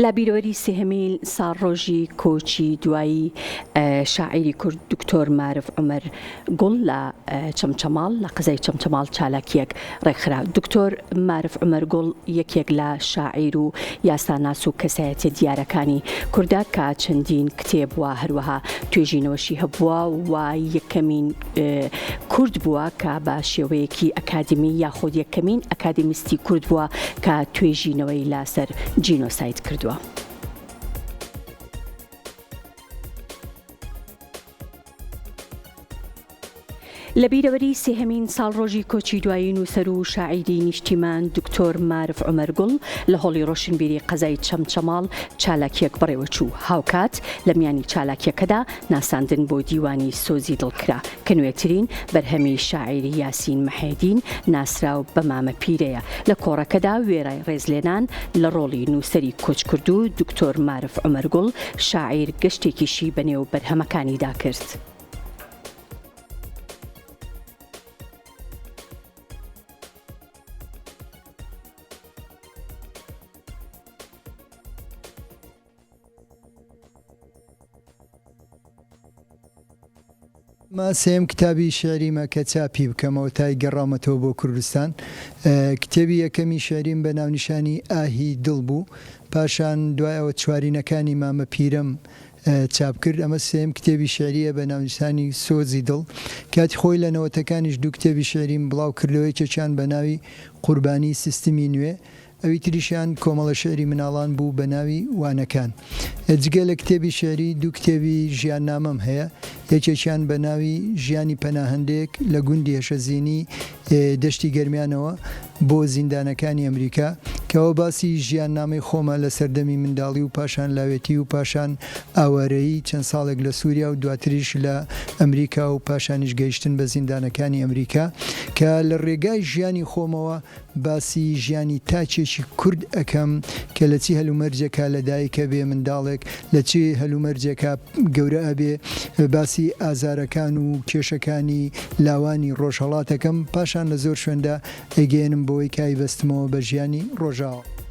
لە بیرەوەری سێهەمین ساڵڕۆژی کۆچی دوایی شاعیری کورد دکتۆر مارف عومەر گوڵ لە چەمچەماڵ لە قەزای چەمچەماڵ چالاکییەک ڕێکخرا. دکتۆر مارف عومەر گوڵ یەکێک لە شاعیر و یاساناس و کەسایەتیە دیارەکانی کوردە کە چەندین کتێب و هەروەها توێژینەوەشی هەبووە و یەکەمین کورد بووە کە بە شێوەیەکی ئەکادیمی یاخود یەکەمین ئەکادیمیستی کورد بووە کە توێژینەوەی لەسەر جینۆساید کردووە. لە بیرەوەری سێهەمین ساڵڕۆژی کۆچی دوایی نووسەر و شاعیری نیشتیمان دکتۆر مارف عومەر گوڵ لە هۆڵی ڕۆشنبیری قەزای چەمچەماڵ چالاکییەک بەڕێوەچوو، هاوکات لە میانی چالاکییەکەدا ناساندن بۆ دیوانی سۆزی دڵ کرا کە نوێترین بەرهەمی شاعیر یاسین محێدین ناسراو بە مامە پیرەیە لە کۆڕەکەدا وێرای ڕێزلێنان لە ڕۆڵی نووسەری کۆچکردوو دکتۆر مارف عومەر گوڵ شاعیر گەشتێکیشی بەنێو بەرهەمەکانیدا کرد. ئەمە سێیەم کتابی شیعریمە کە چاپی بکەمەوە تای گەڕاومەتەوە بۆ کوردستان. کتێبی یەکەمی شیعریم بە ناونیشانی ئاهی دڵ بوو. پاشان دوای ئەوە چوارینەکانی مامە پیرەم چاپ کرد. ئەمە سێیەم کتێبی شیعرییە بە ناونیشانی سۆزی دڵ. کاتی خۆی لە نەوەتەکانیش دوو کتێبی شیعریم بڵاو کردەوە یەکێکیان بە ناوی قوربانی سیستمی نوێ ئەوی تریشیان کۆمەڵە شیعری مناڵان بوو بە ناوی وانەکان. جگە لە کتێبی شیعری دوو کتێبی ژیاننامەم هەیە، یەکێکیان بە ناوی ژیانی پەناهەندەیەک لە گوندی هەشەزینی دەشتی گەرمیانەوە بۆ زیندانەکانی ئەمریکا کە ئەوە باسی ژیاننامەی خۆمە لە سەردەمی منداڵی و پاشان لاوێتی و پاشان ئاوارەیی چەند ساڵێک لە سوریا و دواتریش لە ئەمریکا و پاشانیش گەیشتن بە زیندانەکانی ئەمریکا کە لە ڕێگای ژیانی خۆمەوە باسی ژیانی تاکێکی کورد ئەکەم کە لە چی هەلومەرجێکا لە دایک ئەبێ، منداڵێک لە چ هەلومەرجێکا گەورە ئەبێ، باسی ئازارەکان و کێشەکانی لاوانی ڕۆژهەڵات ئەکەم، پاشان لە زۆر شوێندا ئەیگەیەنم بەوەی کە ئەیبەستمەوە بە ژیانی ڕۆژاوا.